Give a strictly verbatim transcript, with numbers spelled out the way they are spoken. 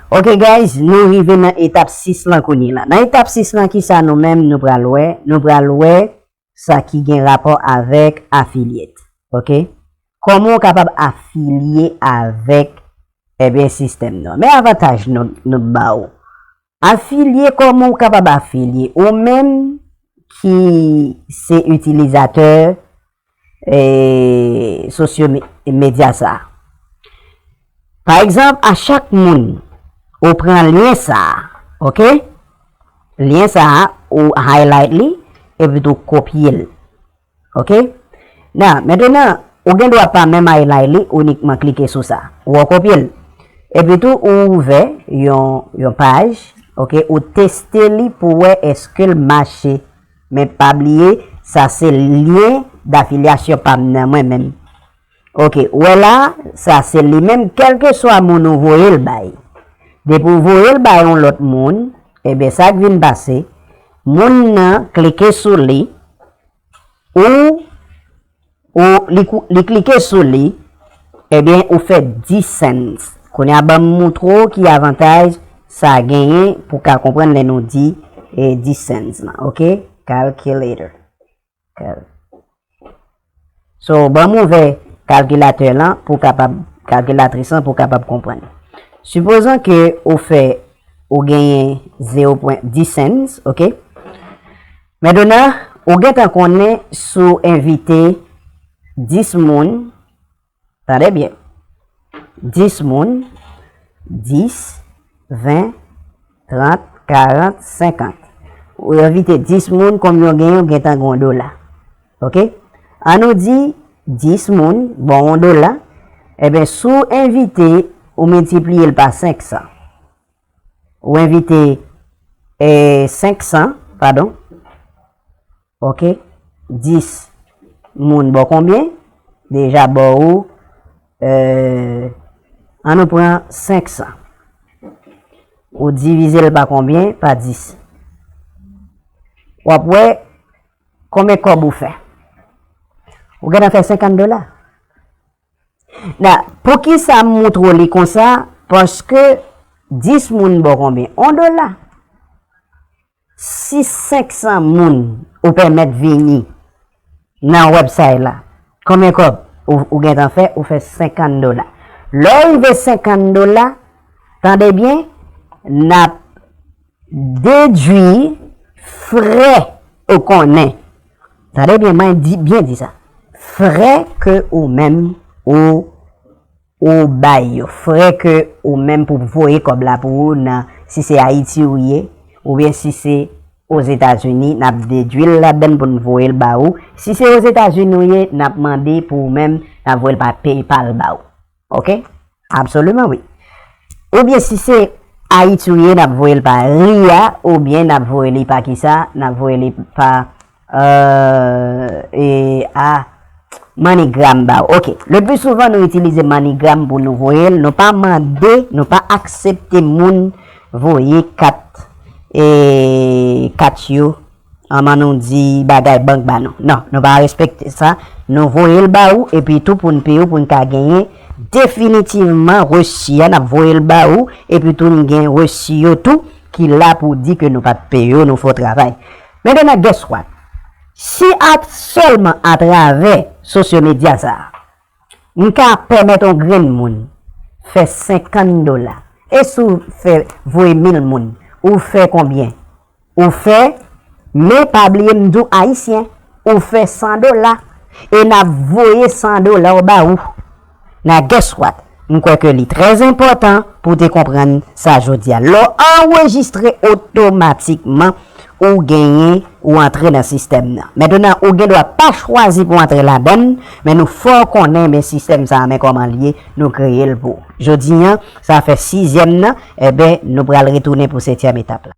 Ok guys, nou rive nan etap sis lan kounye la. Nan etap sis lan, kisa nou menm nou pral wè? Nou pral wè sa ki gen rapò avèk affiliate. Ok? Kòman w kapab afilye avèk, ebyen, sistèm nan? Men avantaj nou, nou ba w. Afilye, kòman w kapab afilye? Ou menm ki se itilizatè e, sosyo me- medya sa. Pa egzanp, a chak moun, ou pran lyen sa, ok? Lyen sa, ou highlight li, epi tou kopye l. Ok? Nan, mentnan, ou gen dwa pa menm highlight li, inikman klike sou sa. Ou wè, w kopye l. Epi tou, ou ouvè yon, yon paj, ok? Ou teste li pou wè èske l mache. Men pa bliye, sa se lyen d'affiliation pa m nan mwen menm. Ok, ou wè la, sa se li menm, kèlkeswa moun ou voye l bay. Depi w voye l bay yon lòt moun, ebyen, sa k vin pase, moun nan klike sou li, ou, ou li, kou- li klike sou li, ebyen, ou fè dis cents. Kounye a, ban m moutre w ki avantaj sa genyen pou w ka konprann lè nou di, e, dis cents lan, ok? Calculator. Kal- So, ban m ouvè kalkilatè lan pou w kapab, kalkilatris lan pou w kapab konprann. Sipozan ke ou fè, ou genyen zewo pwen dis cents, ok? Mentnan, ou gentan konnen si w envite dis moun, tande byen, dis moun, dis, ven, trant, karant, senkant. Ou envite dis moun, konbyen w genyen, w gentan gen yon dola. Ok? An nou di dis moun ba w yon dola, ebyen, si w envite, ou miltipliye l pa senk san. Ou envite, e, senk san, padon. Ok? Dis moun ba w konbyen? Deja ba w, e, an nou pran senk san. Ou divize l pa konbyen? Pa dis. W ap wè konbyen kòb ou fè. Ou gentan fè senkant dola. Nan, poukisa m moutre w li konsa? Paske dis moun ba w konbyen? Yon dola. Si senk san moun ou pèmèt vini nan website la, konbyen kòb ou, ou gentan fè? Ou fè senkant dola. Lè w rive senkant dola, tande byen, n ap dedwi frè ou konnen. Tande byen, mwen di, byen di sa. Frè ke ou menm ou, ou bay yo. Frè ke ou menm pou voye kòb la pou ou nan, si se Ayiti ou ye, oubyen si se Ozetazini, n ap dedwi l ladan l pou n voye l ba ou. Si se Ozetazini ou ye, n ap mande pou ou menm, n ap voye l pa PayPal ba ou. Ok? Absoliman wi. Oubyen si se Ayiti ou ye, n ap voye l pa Ria, oubyen n ap voye li pa kisa? N ap voye li pa, euh, e, a, MoneyGram ba ou. Ok. Le pli souvan, nou itilize MoneyGram pou nou voye l. Nou pa mande, nou pa aksepte moun voye kat, e, kat yo, an nou di bagay bank ba nou. Non, nou pa respekte sa. Nou voye l ba ou, epi tou pou n peye w, pou n ka genyen definitivman resi a, n ap voye l ba ou, epi tou n gen resi yo tou, ki la pou di ke nou pa t peye w, nou fè w travay. Mentnan, guess what? Si a, sèlman atravè sosyo medya sa a, m ka pèmèt yon grenn moun fè senkant dola, e si w fè, voye mil moun, ou fè konbyen? Ou fè, men pa bliye m di w ayisyen, ou fè san dola, e n ap voye san dola w ba ou. Now, guess what? M kwè ke li trè enpòtan pou w te konprann sa jodi a. Lè w anrejistre, otomatikman, ou genyen, ou antre nan sistèm nan. Mentnan, ou gen dwa pa chwazi pou w antre ladan l, men nou fè w konnen, men sistèm sa a, men kòman l ye, nou kreye l pou ou. Jodi a, sa fè sizyèm nan, enben, nou pral retounen pou setyèm etap la.